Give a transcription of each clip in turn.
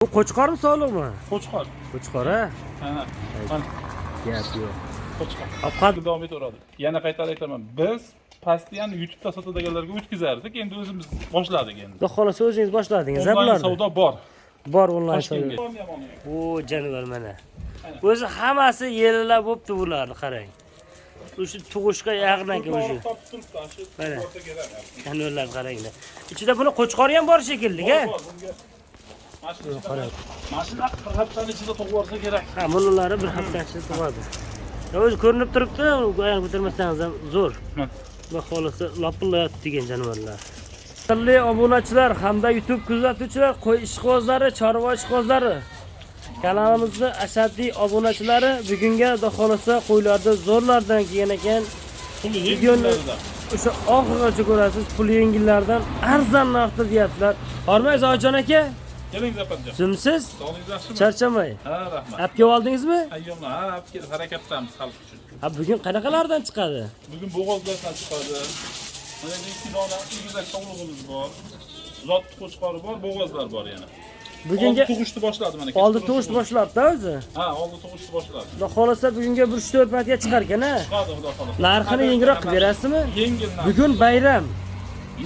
Bu qo'chqormi, sog'liqmi? Qo'chqor. Qo'chqor, ha? Ha. Mana Gap yo'q. qo'chqor. Ovqat Davom etaveradi. Yana qaytarib aytaman, biz постоянно YouTube'da sotadiganlarga o'tkazardik, endi o'zimiz boshladik endi. Xudo xohlasa o'zingiz boshladingiz, ha Onlayn bularni? Savdo bor. Bor onlayn savdo. Toshkentga. O jonivor mana. O'zi hammasi yelilab bo'pti bularni qarang. O'sha tug'ishga yaqin ekan o'sha. Topib turibdi, shu Mana. borsa kerak. Jonivorlar qaranglar. Ichida buni qo'chqori ham bor shekilli, ha? Bor, bunga. Mana shu ichida- Qarang. Mana shunaqa bir haftani ichida tug'ib yuborsa kerak. Ha, bunilari bir hafta ichida tug'adi. Ya o'zi ko'rinib turibdi, ayni ko'tarmasangiz ham zo'r. Mana. Xudo xohlasa lopillayotdi degan jonivorlar. Qadrli obunachilar hamda YouTube kuzatuvchilar, qo'y ishqibozlari, chorva ishqibozlari. Kanalimizni ashaddiy obunachilari bugunga Xudo xohlasa qo'ylarni zo'rlardan kelgan ekan. Puli Videoni yengillarida. o'sha oxirigacha ko'rasiz, puli yengillardan arzon narxda deyaptilar. Hormaysiz Oyijon aka, Keling, Zafarjon. zimsiz, Sog'ligingiz yaxshimi? charchamay. Ha, rahmat. Olib kelib oldingizmi? Ayyomlar, ha, olib kelib harakatdamiz xalq uchun. Ha, bugun qanaqalardan chiqadi? Bugun bo'g'ozlardan chiqadi. Mana endi ikki dona egizak sovlig'imiz bor. Zot qo'chqori bor, bo'g'ozlar bor yana. Bugunga Oldi tug'ishni boshladi mana. Oldi tug'ish boshlabdi o'zi. Ha, oldi tug'ishni boshladi. Xudo xohlasa bugunga bir 3-4 marta chiqar ekan, ha? Chiqadi, xudo xohlasa. Narxini yengilroq qilib berasizmi? Yengil narx. Bugun bayram.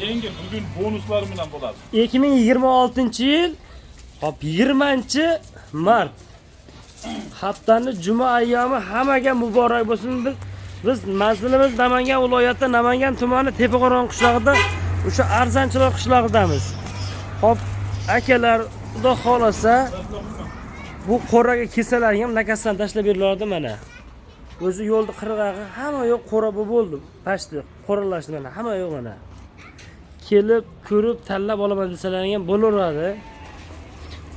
Yengil, bugun bonuslar bilan bo'ladi. 2026-yil, hop, 20-mart. Haftani juma ayyomi hammaga muborak bo'lsin. Biz manzilimiz Namangan viloyati, Namangan tumani, Tepaqo'rg'on qishlog'ida, o'sha arzonchilar qishlog'idamiz. Hop, akalar, xudo xohlasa bu qo'raga kelsalar ham nakasdan tashlab beriladi mana. O'zi yo'lni qirg'og'i hamma yo'q qo'ra bu bo'ldi. Pashti qo'ralashdi mana, hamma yo'q mana. Kelib, ko'rib, tanlab olaman desalar ham bo'laveradi.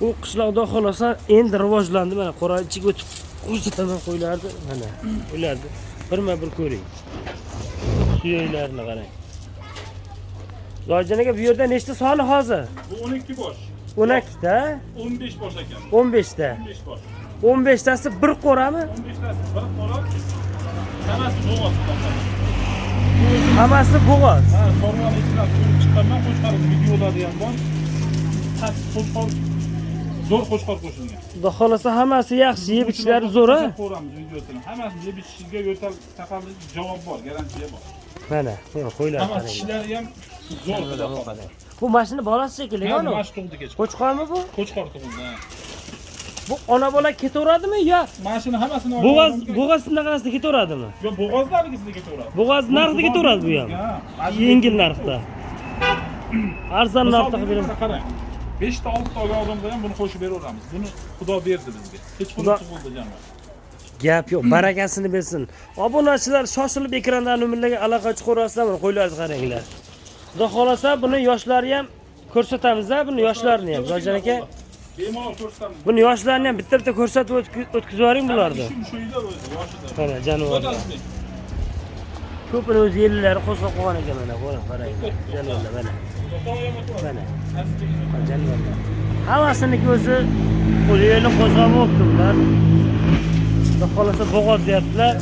U qishloq xudo xohlasa endi rivojlandi mana qo'ra ichiga o'tib ko'rsataman qo'ylarni mana ularni birma-bir ko'ring. Suyaklarini qarang. Zoyjon aka, bu yerda nechta soni hozir? Bu 12 bosh. 12 ta, 15 bosh ekan. 15 ta. 15 bosh. 15 tasi bir qo'rami? 15 tasi bir qo'ra. Hammasi bo'g'oz, xudo xohlasa. Hammasi bo'g'oz. Ha, chorvani ichidan ko'rib chiqqanman, qo'chqor videolari ham bor. Qattiq qo'chqor, zo'r qo'chqor qo'shilgan. Xudo xohlasa hammasi yaxshi, yeb ichishlari zo'r, ha? Ko'ramiz videosini. Hammasi yeb ichishiga yo'tal taqalli javob bor, garantiya bor. Mana, mana qo'ylar Hammasi qarang. tishlari ham zo'r, xudo xohlasa. Bu mashina bolasi shekilli, Ha, ana. mana shu tug'di kech. Qo'chqormi bu? Qo'chqor tug'ildi. Ha. Bu ona bola ketaveradimi yo Mana shuni hammasini bo'g'oz olib- bo'g'oz bunaqasida ketaveradimi? Yo'q, bo'g'ozlarnikisida ketaveradi. Bo'g'oz narxida ketaveradi bu ham. Ha, mana shu- Yengil narxda. Arzon Misol narxda qilib berib beramiz. qarang. 5 ta 6 ta olgan odamga ham buni qo'shib beraveramiz. Buni Xudo berdi bizga. Kechqurun Xudo- tug'ildi jamoa. Gap yo'q, barakasini bersin. Obunachilar shoshilib ekrandan nomerlarga aloqa chiqaverasizlar, buni qo'ylarni qaranglar. Xudo xohlasa buni yoshlari ham ko'rsatamiz, ha, buni yoshlarini ham. Zojan aka, Bemalol ko'rsatamiz. buni yoshlarini ham bitta-bitta ko'rsatib o'tkazib yuboring bularni. Ishim shu edi o'zi, yoshida. Mana jonivorlar. O'tazmi? Ko'pini o'zi yerlari qo'zg'ab qo'ygan ekan mana, ko'ring, qaranglar. Jonivorlar mana. Mana. Jonivorlar. Hammasiniki o'zi qo'li qo'zg'ab bo'libdi bular. Xudo xohlasa bo'g'oz deyaptilar.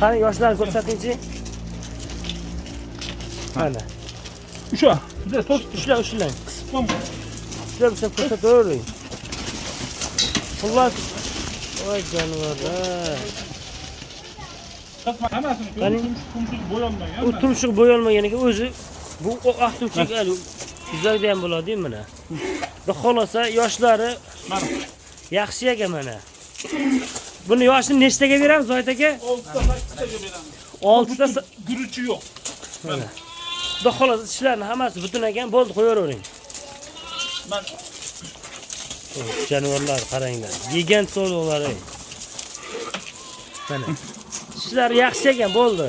Qani yoshlarni ko'rsatingchi. Mana. Usha, biza to'st Ushla, ushlang. qisib Ushlab, ushlab ko'rsatavering. Xullas, voy jonivorlar. Hammasini Qani? ko'ring, tumshuq bo'yolmagan. U tumshuq bo'yolmagan ekan o'zi. Bu oq tumshuq hali uzoqda ham bo'ladi mana. Xudo xohlasa yoshlari Mana. yaxshi ekan mana. Buni yoshini nechtaga beramiz, Zoyid aka? 6 ta 8 taga beramiz. 6 ta. Guruchi yo'q. Mana. Xudo xohlasa tishlarni hammasi butun ekan, bo'ldi, qo'yavering. Mana. Jonivorlar qaranglar. Yegan so'liqlari. Mana. Tishlari yaxshi ekan, bo'ldi.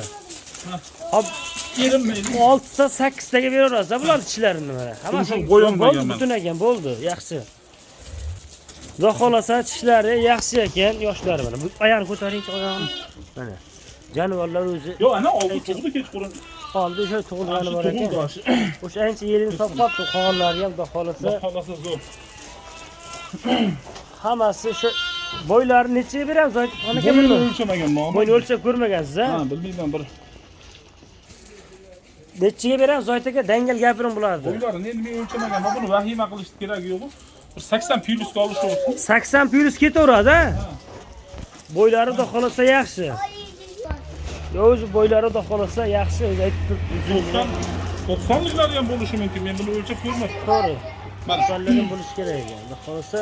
Hop, Erinmaydi. 6 ta 8 taga beraverasiz bular tishlarini mana. Hammasi Tumshuq bo'yolmagan bo'ldi, mana. butun ekan, bo'ldi, yaxshi. Xudo xohlasa tishlari yaxshi ekan, yoshlari mana. Bu oyog'ini ko'taringchi, oyog'ini. Mana. Jonivorlar o'zi Yo'q, ana oldi tug'di kechqurun. oldi o'sha tug'ilgani bor Tug'ildi ekan. shu. O'sha ancha yerini solib qolibdi, qolganlari ham xudo xohlasa Xudo xohlasa zo'r. hammasi o'sha bo'ylarini nechaga beramiz, Zohid aka Bo'yini buni? o'lchamaganman. Bo'yni o'lchab ko'rmagansiz, ha? Ha, bilmayman bir. Nechaga beramiz, Zohid aka? Dangal gapiring bularni. Bo'ylarini endi men o'lchamaganman. Buni vahima qilish keragi yo'q. Bir 80 plusga olish olsun. 80 plus ketaveradi, a? Bo'ylari xudo xohlasa yaxshi. Yo, o'zi bo'ylari xudo xohlasa yaxshi, o'zi aytib turibdi. 90'liklari ham bo'lishi mumkin. Men buni o'lchab ko'rmadim. To'g'ri. Mana Sonlardan bo'lishi kerak ekan. Xudo xohlasa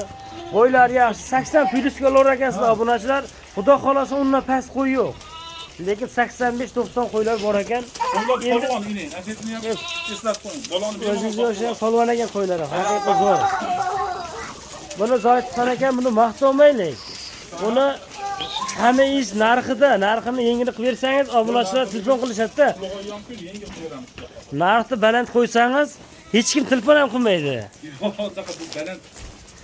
bo'ylari yaxshi. 80 plusga olar ekansizlar obunachilar. Xudo xohlasa undan past qo'y yo'q. Lekin 85-90 qo'ylar bor ekan. Onlar Endi polvon ining. Ana shuni ham eslab qo'ying. Bolani o'zingizga o'xshagan polvon ekan qo'ylari. Haqiqiy zo'r. Buni Zohidxon aka buni maqtamaylik. Buni hamma ish narxida, narxini yengil qilib bersangiz obunachilar telefon qilishadi-da. Yengil qilib beramiz. Narxni baland qo'ysangiz hech kim telefon ham qilmaydi. Yo'q, unaqa bu baland.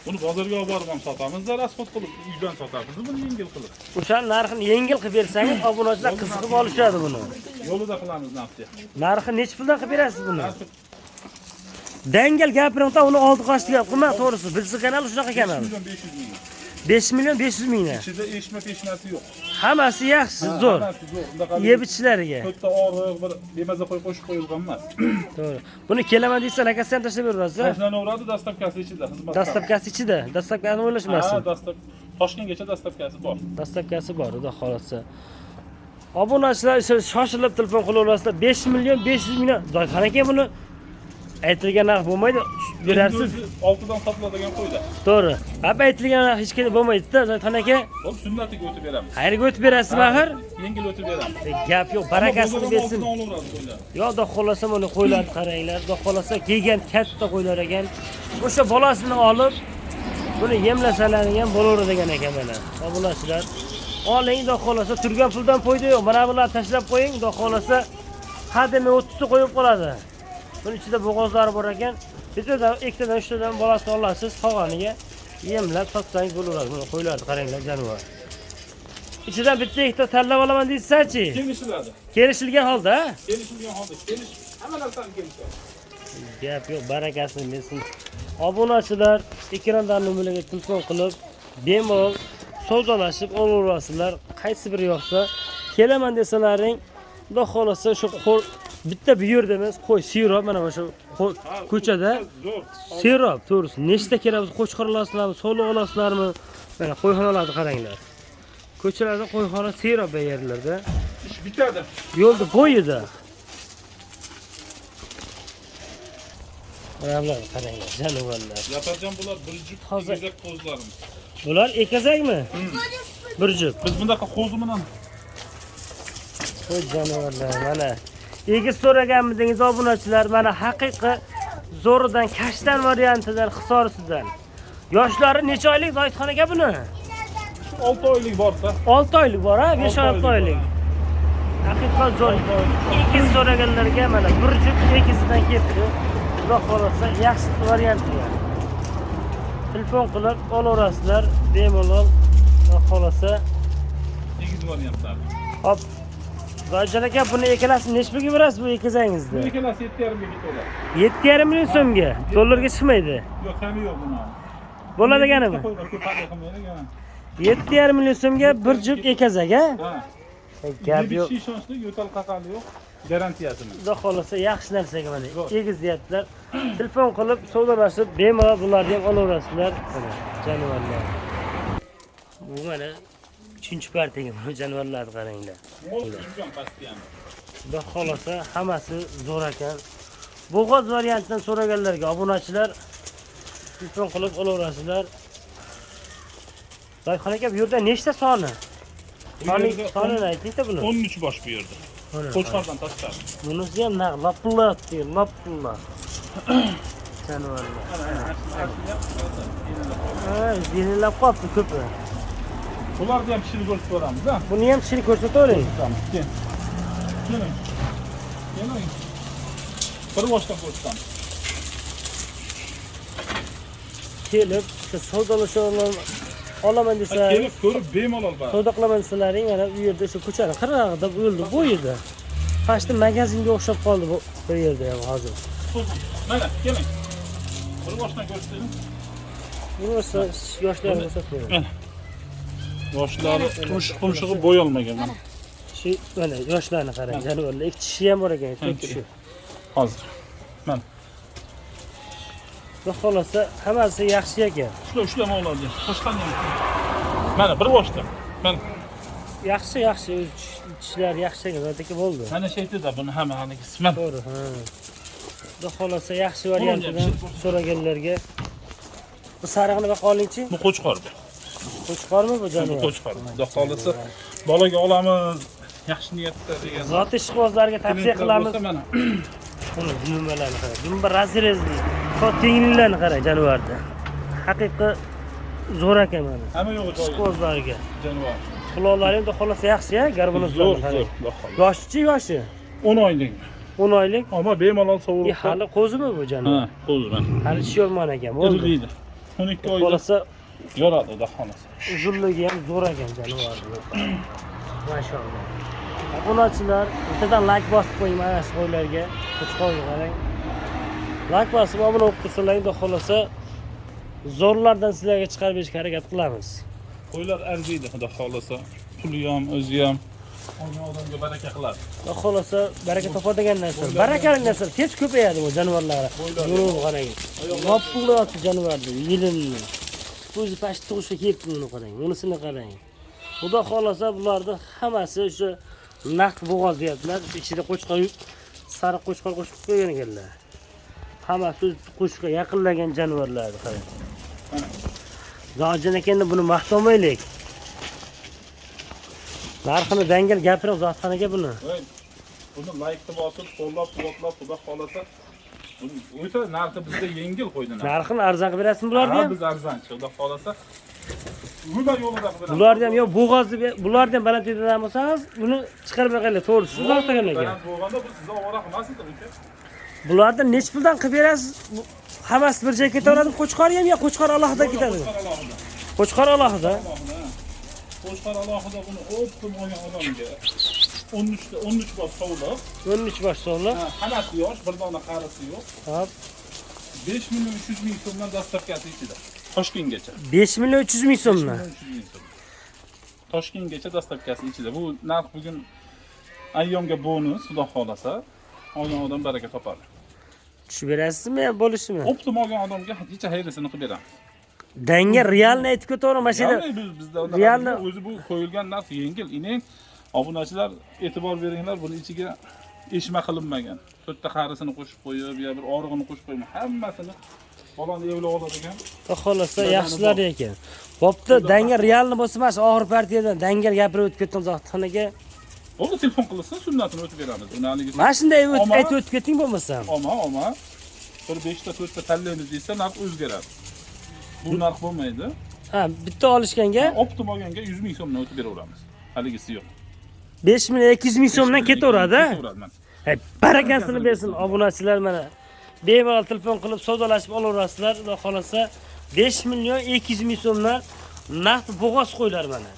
Buni bozorga olib borib ham sotamiz, rasxod qilib uydan sotamiz, buni yengil qilib. O'sha narxini yengil qilib bersangiz obunachilar qiziqib olishadi buni. Yo'lida qilamiz narxni. Narxi nechi puldan qilib berasiz buni? Dangal gapiring-da, uni oldi qochdi gap qilma, to'g'risi. Bilsa kanal shunaqa kanal. 5 million 500 ming. 5 million 500 mingdan. Ichida eshma peshmasi yo'q. Hammasi yaxshi, zo'r. Hammasi zo'r. Undaqa Yeb ichishlariga. Katta og'riq bir bemaza qo'y qo'shib qo'yilgan emas. To'g'ri. Buni kelaman desa, lakasi ham tashlab berasiz. Tashlanaveradi, dastavkasi ichida, xizmat. Dastavkasi ichida, dastavkani o'ylashmasin. Ha, dastav Toshkentgacha dastavkasi bor. Dastavkasi bor, xudo xolasa. Obunachilar shoshilib telefon qilaverasizlar. 5 million 500 ming. Zohidxon aka buni aytilgan narx bo'lmaydi, berasiz. 6dan sotiladigan qo'yda. To'g'ri. Hap aytilgan narx hech kimga bo'lmaydi-da, Zohidxon aka. Xo'p, sunnatiga o'tib beramiz. Qayerga o'tib berasiz axir? Yengil o'tib beramiz. Gap yo'q, barakasini bersin. Yo, xudo xolasa mana qo'ylarni qaranglar. Xudo xolasa kelgan katta qo'ylar ekan. O'sha bolasini olib buni yemlasalaring ham bo'laveradigan ekan mana. Obunachilar, oling, xudo xolasa turgan puldan foyda yo'q. Mana bularni tashlab qo'ying, xudo xolasa hademay 30 ta qo'yib qoladi. Buni ichida bo'g'ozlari bor ekan. Bittadan, ikkitadan, uchtadan bolasini olasiz, qolganiga yemlab sotsangiz bo'laveradi. Buni qo'ylarni qaranglar, jonivor. Ichidan bitta ikkita tanlab olaman deysiz-chi? Kelishiladi. Kelishilgan holda, ha? Kelishilgan holda, kelish, hamma narsani kelishadi. Gap yo'q, barakasini bersin. Obunachilar ekrandan nomerga telefon qilib, bemalol savdolashib olaverasizlar. Qaysi biri yoqsa, kelaman desalaring, xudo xolasa shu bitta bu yerda emas, qo'y serob mana shu ko'chada serob, to'g'risi. Nechta kerak bo'lsa qo'chqor olasizlarmi, sovliq olasizlarmi? Mana qo'yxonalarni qaranglar. Ko'chalarda qo'yxona serob bu yerlarda. Ish bitadi. Yo'lni bo'yida. Mana bularni qaranglar, jonivorlar. Yatarjan bular bir juft egizak qo'zlarimiz. Bular egizakmi? Bir juft. Biz bundaqa qo'zi bilan qo'y jonivorlar mana. Egiz so'raganmidingiz obunachilar, mana haqiqiy zo'ridan, kashtan variantidan, hisorisidan. Yoshlari necha oylik Zohidxon aka buni? 6 oylik borsa. 6 oylik bor, ha? 5-6 oylik. Haqiqiy zo'r. Egiz so'raganlarga mana bir juft egizidan ketdi. Xudo xolasa yaxshi variantiga. Telefon qilib olaverasizlar, bemalol xudo xolasa egiz variantlar. Hop. Zohidjon aka, buni ikkalasini necha pulga berasiz bu ikizangizni? Bu ikkalasi 7,5 ga ketadi. 7,5 million so'mga. Dollarga chiqmaydi. Yo'q, kami yo'q buni. Bo'ladiganimi? 7,5 million so'mga bir juft ekazak, ha? Ha. Gap yo'q. Ishonchli, yo'tal qaqali yo'q. Garantiyasini. Xudo xolasa yaxshi narsaga mana egiz deyaptilar. Telefon qilib savdolashib bemalol bularni ham olaverasizlar. Mana jonivorlar. Bu mana 3-partiyaga bu jonivorlarni qaranglar. Xudo xolasa hammasi zo'r ekan. Bo'g'oz variantidan so'raganlarga obunachilar telefon qilib olaverasizlar. Zohidxon aka, bu yerda nechta soni? Sonini ayting-da buni. 13 bosh bu yerda. Qo'chqordan tashqari. Bunisi ham naq lopillayapti, lopilla. Jonivorlar. Ha, zinalab qolibdi ko'pi. Bularni ham tishini ko'rsatib beramiz, ha? Buni ham tishini ko'rsatavering. Keling. Keling. Keling. Bir boshdan ko'rsatamiz. Kelib, shu savdolasha olaman desa, kelib ko'rib bemalol bor. Savdo qilaman desalaring, mana bu yerda shu ko'chani qirg'og'ida yo'lni bo'yida. Pashti magazinga o'xshab qoldi bu bir yerda ham hozir. Mana, keling. Bir boshdan ko'rsataylik. Buni o'sha yoshlarni ko'rsatmayman. Mana. Yoshlari tumshug'i bo'yalmagan mana. Shu mana yoshlarni qarang, jonivorlar. Ikki tishi ham bor ekan, to'rt tishi. Hozir. Mana. Xudo xohlasa hammasi yaxshi ekan. Ushla, ushla mollarni. Qo'shqani ham. Mana bir boshda. Mana Yaxshi, yaxshi, o'z tishlari yaxshi ekan, aka bo'ldi. Mana shu aytdi buni hamma haligisi. Mana. To'g'ri, ha. Xudo xohlasa yaxshi variantidan so'raganlarga. Bu sarig'ini baqa olingchi. Bu qo'chqor bu. Qo'chqormi bu Bu jonivor? qo'chqor. Xudo xohlasa bolaga olamiz. Yaxshi niyatda degan. Zoti ishqibozlarga tavsiya qilamiz. Bo'lsa mana. Buni dumbalarni qarang. Dumba razrezli. To tengliklarni qarang jonivorda. Haqiqiy zo'r ekan mana. Hamma yo'g'i joyida. Ishqibozlarga. Jonivor. Quloqlari endi xohlasa yaxshi ya, Zo'r, garbunozlarni qarang. zo'r. Xudo xohlasa. Yoshichi yoshi? 10 oylik. 10 oylik. Ammo bemalol sovurib. Hali qo'zimi bu jonivor? Ha, qo'zi mana. Hali tish yorman ekan, bo'ldi. Iriliydi. 12 oyda Xohlasa yoradi, Xudo xohlasa. uzunligi ham zo'r ekan jonivorni. Mashalloh. Obunachilar, bittadan like bosib qo'ying mana shu qo'ylarga. Qo'chqorga qarang. Like bosib obuna bo'lib tursalar, xudo xohlasa zo'rlardan sizlarga chiqarib berishga harakat qilamiz. Qo'ylar arziydi, Xudo xohlasa. Puli ham, o'zi ham olgan odamga baraka qiladi. Xudo xohlasa baraka topadigan narsa. Barakali narsa tez ko'payadi bu jonivorlar. Yo'q qarang. Lopillayapti jonivorni, yelimni. O'zi pashta tug'ishga kelibdi, buni qarang. Unisini qarang. Xudo xohlasa bularni hammasi o'sha naqd bo'g'oz deyaptilar. Ichida qo'chqor, sariq qo'chqor qo'shib qo'ygan ekanlar. Hammasi o'z qo'shqa yaqinlagan jonivorlar qarang. Zohidjon aka, endi buni maqtamaylik. Narxini dangal gapiring Zohidxon aka buni. Voy, buni laykni bosib, qo'llab-quvvatlab, Xudo xohlasa buni o'ta narxi bizda yengil qo'ydi narx. Narxini arzon qilib berasizmi bularni Ha, ham? biz arzonchi, Xudo xohlasa. Umuman yo'lida qilib beramiz. Bularni ham yo bo'g'oz deb, bularni ham baland etadigan bo'lsangiz, buni chiqarib beraylik, to'g'risi Zohidxon aka. Baland bo'lganda bu sizni ovora qilmas edi uka. Bularni nechi puldan qilib berasiz? Hammasi bir joyga ketaveradimi? Qo'chqor ham yo qo'chqor alohida ketadimi? Qo'chqor alohida. Qo'chqor alohida. Alohida. Qo'chqor alohida buni o'ptim olgan odamga 13 ta 13 bosh sovliq. 13 bosh sovliq. Hammasi yosh, bir dona qarisi yo'q. Hop. 5 million 300 ming so'mdan dastlabkasi ichida. Toshkentgacha. 5 million 300 ming so'mdan. 5 million 300 ming so'm. Toshkentgacha dastlabkasi ichida. Bu narx bugun ayyomga bonus, Xudo xohlasa, olgan odam baraka topadi. Tushib berasizmi yo bo'lishimi? Optim olgan odamga hech xayrisini qilib beramiz. Danga realni aytib ketaverin mana shu yerda. Ya'ni biz bizda Realni o'zi bu qo'yilgan narx yengil. Ining obunachilar e'tibor beringlar, buni ichiga eshma qilinmagan. To'rtta qarisini qo'shib qo'yib yo bir og'rig'ini qo'shib qo'yma, hammasini bolani evlab oladigan. Xudo xohlasa yaxshilar ekan. Bo'pti, danga realni bo'lsa emas, oxir partiyadan dangal gapirib o'tib ketdim Zohidxon aka. Bo'ldi, telefon qilsin, sunnatini o'tib beramiz. Uni haligi Mana shunday aytib o'tib keting bo'lmasam. Oma, oma. Bir 5 ta 4 ta tanlaymiz desa narx o'zgaradi. Bu narx bo'lmaydi. Ha, bitta olishganga Optim olganga 100 ming so'mdan o'tib beraveramiz. Haligisi yo'q. 5 million 200 ming so'mdan ketaveradi. Ketaveradi mana. Hey, barakasini bersin obunachilar mana. Bemalol telefon qilib savdolashib olaverasizlar. Xudo xohlasa 5 million 200 ming so'mdan naqd bo'g'oz qo'ylar mana.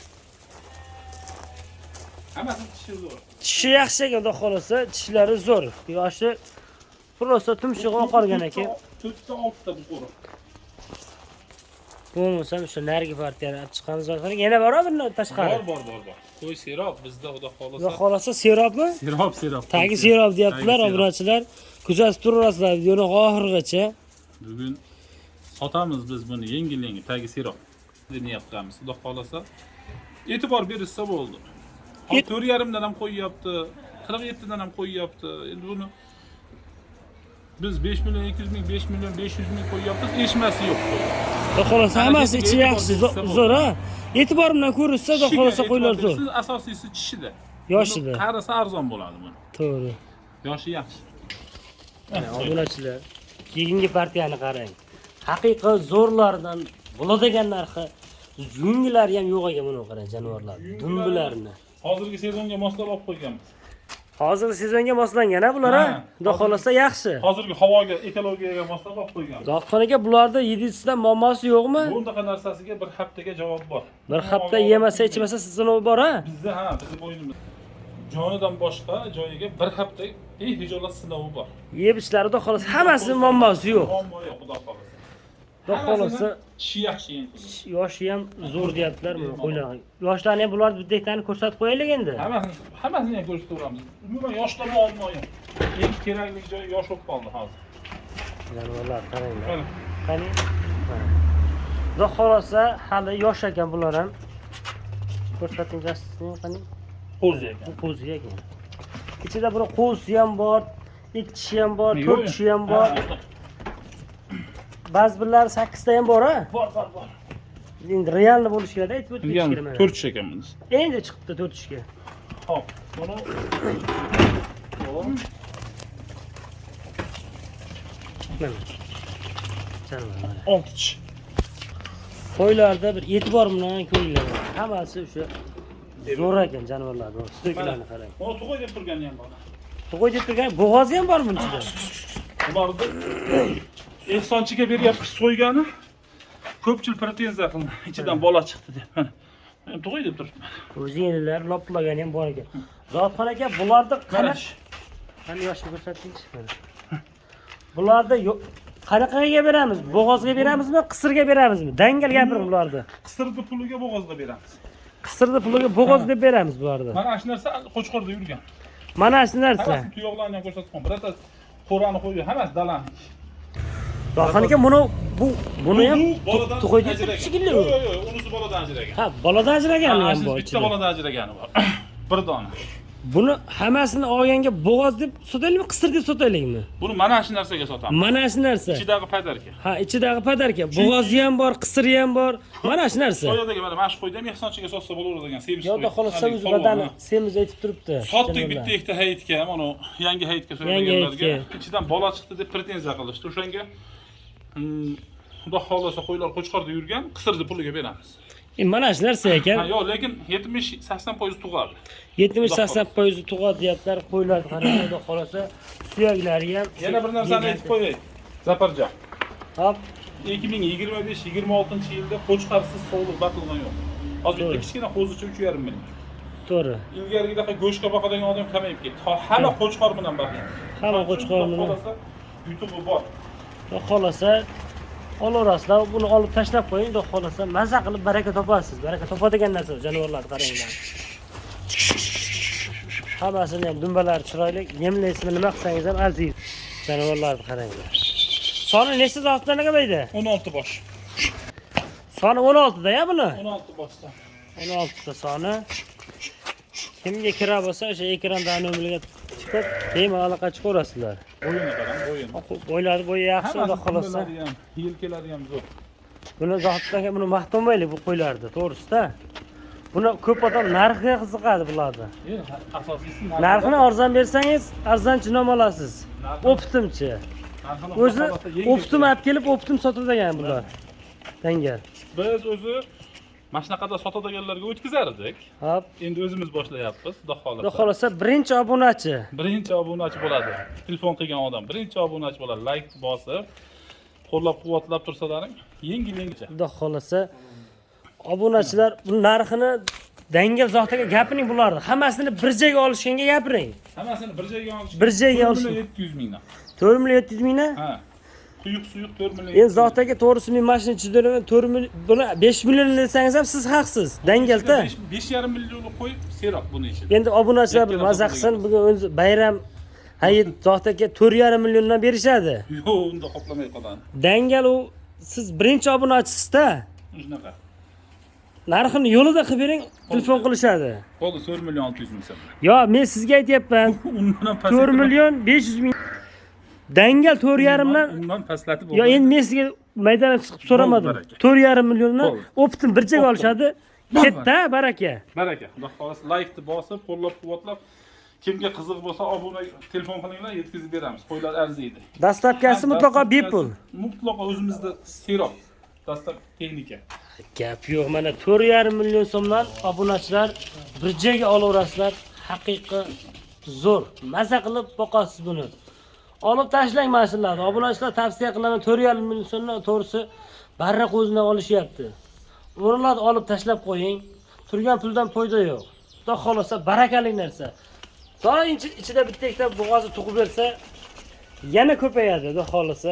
Hammasi tishi zo'r. Tishi yaxshi ekan, xudo xohlasa, tishlari zo'r. Yoshi prosta tumshug'i oqargan ekan. 4 ta 6 ta bu qo'riq. Bo'lmasam o'sha narigi partiyani olib chiqamiz. Yana bormi bundan tashqari? Bor, bor, bor, bor. Qo'y serob bizda xudo xohlasa. Xudo xohlasa serobmi? Serob, serob. Tagi serob deyaptilar obunachilar. Kuzatib turaverasizlar videoni oxirigacha. Bugun sotamiz biz buni yengil-yengil tagi serob deb niyat qilamiz. Xudo xohlasa e'tibor berishsa bo'ldi. Hop, 4.5 dan ham qo'yyapti, 47 dan ham qo'yyapti. Endi buni biz 5 million 200 ming, 5 million 500 ming qo'yyapmiz, eshmasi yo'q. Xudo xohlasa hammasi ichi yaxshi, zo'r ha. E'tibor bilan ko'rishsa, xudo xohlasa qo'ylar zo'r. Asosiysi tishida. Yoshida. Qarasa arzon bo'ladi buni. To'g'ri. Yoshi yaxshi. Obunachilar, keyingi partiyani qarang. Haqiqiy zo'rlardan bo'ladigan narxi yungilari ham yo'q ekan, buni qarang jonivorlar, dumbilarni. Hozirgi sezonga moslab olib qo'yganmiz. Hozirgi sezonga moslangan ha bular ha. Xudo xohlasa yaxshi. Hozirgi havoga, ekologiyaga moslab olib qo'yganmiz. Zohidxon aka, bularda yedisidan muammosi yo'qmi? Bundaqa narsasiga bir haftaga javob bor. Bir hafta yemasa, ichmasa sinov bor ha? Bizda ha, bizni bo'ynimiz. Jonidan boshqa joyiga bir hafta behijolat sinovi bor. Yeb ichlari xudo xohlasa hammasi muammosi yo'q. Muammo yo'q, xudo xohlasa. Xudo xohlasa tishi yaxshi endi. Yoshi ham zo'r deyaptilar buni qo'ylar. Yoshlarni ham bular bitta-ikkitani ko'rsatib qo'yaylik endi. Hammasini ham ko'rsataveramiz. Umuman yoshlar muammo yo'q. Eng kerakli joyi yosh bo'lib qoldi hozir. Jonivorlar qaranglar. Qani? Mana. Xudo xohlasa hali yosh ekan bular ham. Ko'rsating dastisini qani? Qo'zi ekan. Bu qo'zi ekan. Ichida buni qo'zi ham bor, ikki tishi ham bor, Yo'q, to'rt tishi ham bor. Ha, Ba'zi birlari 8 ta ham bor, ha? Bor, bor, bor. Endi realni bo'lishi kerak, aytib o'tib ketish kerak mana. 4 tish ekan bunisi. Endi chiqibdi 4 tishga. Hop, buni. Hop. Mana. Chalma, mana. 6 tish. Qo'ylarda bir e'tibor bilan ko'ringlar. Hammasi o'sha zo'r ekan jonivorlarni. Suyaklarni qarang. Buni tug'ay deb turgani ham bor. Tug'ay deb turgan bo'g'ozi ham bor buni ichida. Bularni ehsonchiga beryapmiz so'ygani. Ko'pchilik pretenziya qildi. Ichidan bola chiqdi deb. Mana. Men tug'ay deb turibman. O'zi yenilar loplagani ham bor ekan. Zotxon aka, bularni Mana qanaqa shu. Qani yoshini ko'rsatingchi mana. Bularni qanaqaga beramiz? Bo'g'ozga beramizmi, qisirga beramizmi? Dangal gapiring bularni. Qisirni puliga bo'g'ozga beramiz. Qisirni puliga bo'g'oz deb beramiz bularni. Mana shu narsa qo'chqorda yurgan. Mana shu narsa. Hammasini tuyoqlarini ham ko'rsatib qo'ying. Birorta qo'rani qo'yib, hammasi dalani. Zotxon aka, buni bu buni ham Bu boladan tug'ay deb ajragan. shekilli Yo'q, u. yo'q, yo'q, unisi boladan ajragan. Ha, boladan ajragani ham Ha, bor bitta ichida. boladan ajragani bor. Bir dona. Buni hammasini olganga bo'g'oz deb sotaylikmi, qisir deb sotaylikmi? Buni mana shu narsaga sotamiz. Mana shu narsa. Ichidagi padarka. Ha, ichidagi padarka. Bo'g'ozi ham bor, qisiri ham bor. Mana shu narsa. Soyadagi mana shu qo'yda ham ehsonchiga sotsa bo'laveradigan semiz Yo'q, qo'y. xohlasa Haligi o'zi polvon, badani ha. semiz aytib turibdi. Sotdik Jonivorlar. bitta ikkita hayitga, mana yangi hayitga Yangi so'yadiganlarga. hayitga. Ichidan bola chiqdi deb pretenziya qilishdi. O'shanga xudo xohlasa qo'ylar qo'chqorda yurgan, qisirni puliga beramiz. Mana shu narsa ekan. Ha, yo'q, lekin 70-80% tug'adi. 70-80% tug'adi deyaptilar. Qo'ylar qarang, xudo xohlasa suyaklari ham. Yana bir narsani aytib qo'yay. Zafarjon. Hop, 2025-26 yilda qo'chqorsiz sovliq boqilgan yo'q. Hozir bitta To'g'ri. kichkina qo'zicha 3,5 million. To'g'ri. Ilgarigidaqa go'shtga boqadigan odam kamayib ketdi. Hamma qo'chqor bilan boqyapti. Hamma qo'chqor bilan. Xudo xohlasa yutug'i bor. Xudo xohlasa olaverasizlar, buni olib tashlab qo'ying, xudo xohlasa maza qilib baraka topasiz. Baraka topadigan narsa jonivorlarni qaranglar. Hammasini ham dumbalari chiroyli, yemlaysizmi, nima qilsangiz ham arziydi. Jonivorlarni qaranglar. Soni nechta zotdan aka? 16 bosh. Soni 16 da ya buni? 16 boshdan. 16 ta soni. Kimga kerak bo'lsa, o'sha ekranda nomerga chiqib, bemalol aloqa chiqaverasizlar. Bo'yini qarang, bo'yini. Bo'ylari bo'yi yaxshi, xudo Hammasi xohlasa. dumbalari ham, yelkalari ham zo'r. Buni Zohid aka, buni maqtanmaylik bu qo'ylarni, to'g'risida. Buni ko'p odam narxiga qiziqadi bularni. Asosiysi Narxini arzon bersangiz, arzonchi nom olasiz. Оптом chi. Narxini O'zi xudo xohlasa yengil оптом olib kelib, оптом sotadigan bular. Dangal. Biz o'zi mana shunaqada sotadiganlarga o'tkazardik. Hop. Endi o'zimiz boshlayapmiz, xudo Xudo xohlasa. xohlasa birinchi obunachi. Birinchi obunachi bo'ladi. Telefon qilgan odam birinchi obunachi bo'ladi. Like bosib, qo'llab-quvvatlab tursalaring, yengil yengilcha. Xudo xohlasa obunachilar bu narxini dangal Zohid aka gapiring bularni. Hammasini bir joyga olishganga gapiring. Hammasini bir joyga olish. Bir joyga olish. 700 mingdan. 4 million 700 mingdan. Ha. Quyuq suyuq 4 million. Endi Zohid aka, to'g'risi men mashina ichida yuraman, 4 million, buni 5 million desangiz ham siz haqsiz. Dangalda. 5,5 millionlik qo'yib seroq buni ichida. Endi obunachilar bir Yakkadan maza topilgan. qilsin, bugun o'zi bayram hayit, Zohid aka 4,5 milliondan berishadi. Yo'q, unda qoplamay qoladi. Dangal u siz birinchi obunachisizda. Shunaqa. Narxini yo'lida qilib bering, telefon qilishadi. Bo'ldi, 4 million 600 ming so'm. Yo, men sizga aytyapman. Undan ham past. 4 million 500 ming. Dangal 4,5 dan Undan pastlatib Yo, endi men sizga maydonga chiqib so'ramadim. Bo'ldi, baraka. 4,5 milliondan Bo'ldi. оптом bir joyga Оптом. olishadi. Ketdi, baraka. Baraka. Xudo xohlasa laykni bosib, qo'llab-quvvatlab, kimga qiziq bo'lsa obuna telefon qilinglar, yetkazib beramiz. Qo'ylar arziydi. Доставка si mutlaqo bepul. Mutlaqo o'zimizda seroq. Dastlab texnika. Gap yo'q, mana 4,5 million so'mdan obunachilar bir joyga olaverasizlar. Haqiqiy zo'r. Maza qilib boqasiz buni. Olib tashlang mashinalarni. Obunachilar tavsiya qilaman, 4,5 million so'mdan to'g'risi barra qo'zidan olishyapti. O'rinlarni olib tashlab qo'ying. Turgan puldan foyda yo'q. Xudo xohlasa barakali narsa. Sonra ichida bitta ikkita bo'g'ozi tug'ib bersa yana ko'payadi, xudo xohlasa.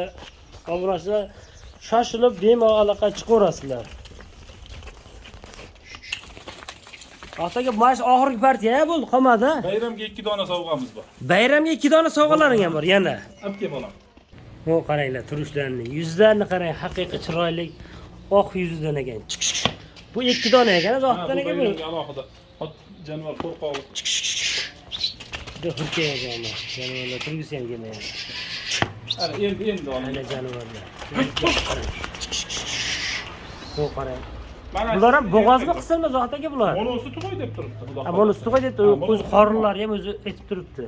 Obunachilar shoshilib bemalol aloqa chiqaverasizlar. Otaga mana shu oxirgi partiya bo'ldi, qolmadi. Bayramga 2 dona sovg'amiz bor. Bayramga 2 dona sovg'alaring ham bor yana. Olib kel bolam. Bu qaranglar turishlarini, yuzlarini qarang, haqiqiy chiroyli oq yuzidan ekan. Bu ikki dona ekan, Ha, zohiddan bu ekan bu. bayramga alohida. Ot jonivor qo'rqoqlik. Juda hurkak ekan bu. Jonivorlar turgisi ham kelmayapti. Ana endi Ana olindi. jonivorlar. Bu qarang. Mana Bular ham bo'g'ozmi qisirmi Zohid aka bular? Monosi tug'ay deb turibdi, xudo Ha, bunisi tug'ay deb turibdi. Ha, O'zi qorinlari ham o'zi aytib turibdi.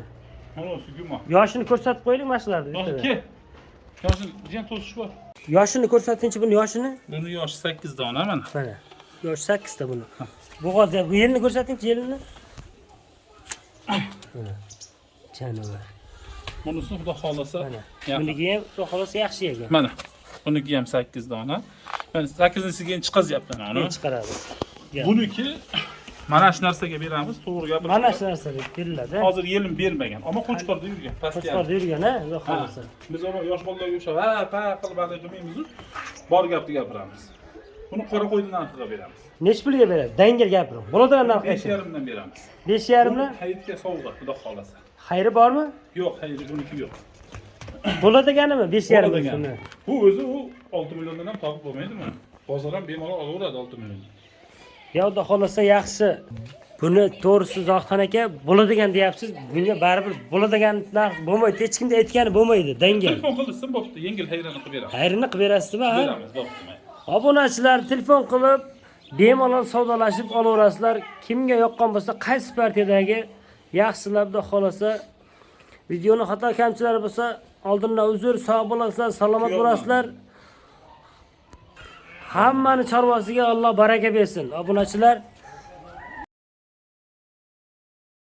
Monosi gumon. Yoshini ko'rsatib qo'yaylik mana shularni Yoshi bittada. ke. Yoshi jiyan to'sish bor. Yoshini ko'rsatingchi buni yoshini. Buni yoshi 8 dona mana. Mana. Yoshi 8 ta buni. Bo'g'oz ham bu yelini ko'rsatingchi yelini. Mana. Jonivor. Bunisi xudo xolasa. Mana. Yaqin. Buniki ham xudo xohlasa yaxshi ekan. Mana. Buniki ham 8 dona. Mana 8-inchisiga ham chiqazyapti mana Keyin uni. chiqaradi. Gap. Buniki mana shu narsaga beramiz, to'g'ri gapirishga. Mana shu narsa deb beriladi. Hozir yelim bermagan, ammo qo'chqorda yurgan, pastga. Qo'chqorda yurgan, ha, xudo Ha, xohlasa. biz uni yosh bolalarga o'xshab ha pa qilib haligi qilmaymiz, bor gapni gapiramiz. Buni qora qo'yni narxiga beramiz. Nechi pulga berasiz? Dangal gapiring. Bo'ladigan narx Besh ayting. yarimdan beramiz. 5,5 Buni mi? Hayitga sovg'a, xudo xolasa. Xayri bormi? Yo'q, xayri buniki yo'q. Bo'ladiganimi 5,5 Bo'ladigan. uni? Bu o'zi u 6 milliondan ham topib bo'lmaydi buni. Bozor ham bemalol olaveradi 6 million. Ya xudo xohlasa yaxshi. Buni to'g'risi Zohidxon aka bo'ladigan deyapsiz. Bunga baribir bo'ladigan narx bo'lmaydi. Hech kimda aytgani bo'lmaydi. Dangal. Telefon qilishsin bo'pti, yengil xayrini qilib beramiz. Xayrini qilib berasizmi, ha? Beramiz, bo'pti. Mayli. Obunachilar telefon qilib bemalol savdolashib olaverasizlar. Kimga yoqqan bo'lsa, qaysi partiyadagi yaxshilab xudo xohlasa videoni xato kamchiliklari bo'lsa oldindan uzr, sog' bo'lasizlar, salomat bo'lasizlar. Hammani chorvasiga Alloh baraka bersin. Obunachilar